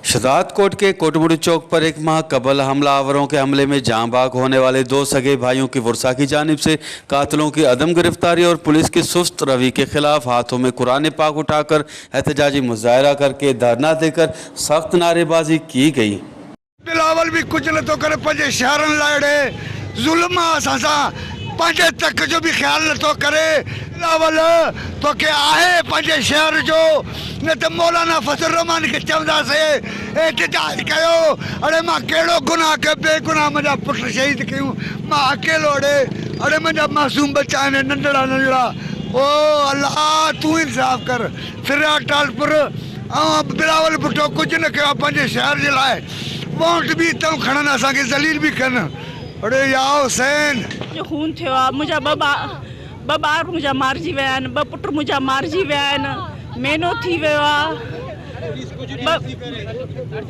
शदादकोट के कोटमुड़ी चौक पर एक माह कबल हमलावरों के हमले में जाँ बाग होने वाले दो सगे भाइयों की वुरसा की जानिब से कातिलों की अदम गिरफ्तारी और पुलिस की सुस्त रवि के खिलाफ हाथों में कुरान पाक उठाकर एहतजाजी मुजाहरा करके धरना देकर सख्त नारेबाजी की गई। बिलावल बि कुझु नथो करे पंहिंजे शहरनि लाइ अड़े ज़ुल्म आहे असां सां पंहिंजे तक जो बि ख़्यालु नथो करे बिलावल तोखे आहे पंहिंजे शहर जो न त मौलाना फज़ल रहमान खे चवंदासीं एहतजाज कयो अड़े मां कहिड़ो गुनाह कयो बेगुनाह मुंहिंजा पुट शहीद कयूं मां अकेलो अड़े अड़े मुंहिंजा मासूम बच्चा आहिनि नंढड़ा नंढड़ा ओ अल्लाह तूं इंसाफ़ कर फिरिया टालपुर ऐं बिलावल भुट्टो कुझु न कयो आहे पंहिंजे शहर जे लाइ वोट बि हितां खणनि असांखे ज़लील बि कनि अड़े या हुसैन। जो खून थियो आहे मुंहिंजा ॿ ॿार ॿ ॿार मुंहिंजा मारिजी विया आहिनि ॿ पुट मुंहिंजा मारिजी विया आहिनि महीनो थी वियो आहे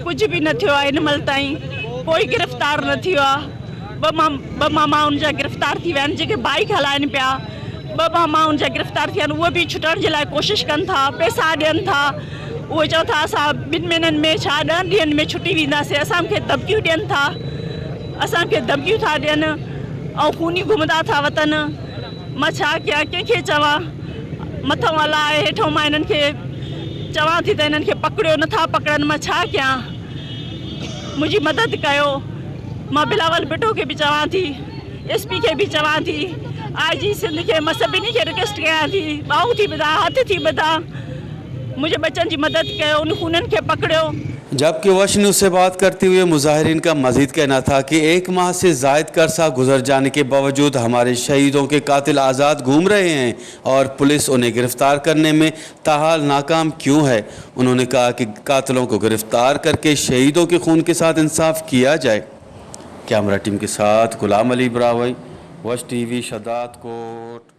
कुझु बि न थियो आहे हिन महिल ताईं कोई गिरफ़्तार न थियो आहे ॿ माम ॿ मामा हुनजा गिरफ़्तार थी विया आहिनि जेके बाइक हलाइनि पिया ॿ मामा हुनजा गिरफ़्तार थिया आहिनि उहे बि छुटण जे लाइ कोशिश कनि था पैसा ॾियनि था उहे चवनि था असां ॿिनि महीननि में छा ॾहनि ॾींहंनि में छुटी वेंदासीं असांखे धमकियूं ॾियनि था असांखे धमकियूं था ॾियनि ऐं खूनी घुमंदा था वतनि मां छा कयां कंहिंखे चवां मथां अलाह आहे हेठो मां हिननि खे चवां थी त हिननि खे पकड़ियो नथा पकड़नि मां छा कयां मुंहिंजी मदद कयो मां बिलावल भुट्टो खे बि चवां थी एस पी खे बि चवां थी आई जी सिंध खे मां सभिनी खे रिक्वेस्ट कयां थी ॿाहूं थी ॿधां हथु थी ॿधां मुंहिंजे बच्चनि जी मदद कयो उन खूननि खे पकड़ियो। जबकि वश न्यूज़ से बात करते हुए मुजाहिरीन का मजीद कहना था कि एक माह से जायद अरसा गुजर जाने के बावजूद हमारे शहीदों के कातिल आज़ाद घूम रहे हैं और पुलिस उन्हें गिरफ्तार करने में ताहाल नाकाम क्यों है। उन्होंने कहा कि कातिलों को गिरफ्तार करके शहीदों के खून के साथ इंसाफ किया जाए। कैमरा टीम के साथ गुलाम अली ब्रावई, वश टीवी, शदादकोट।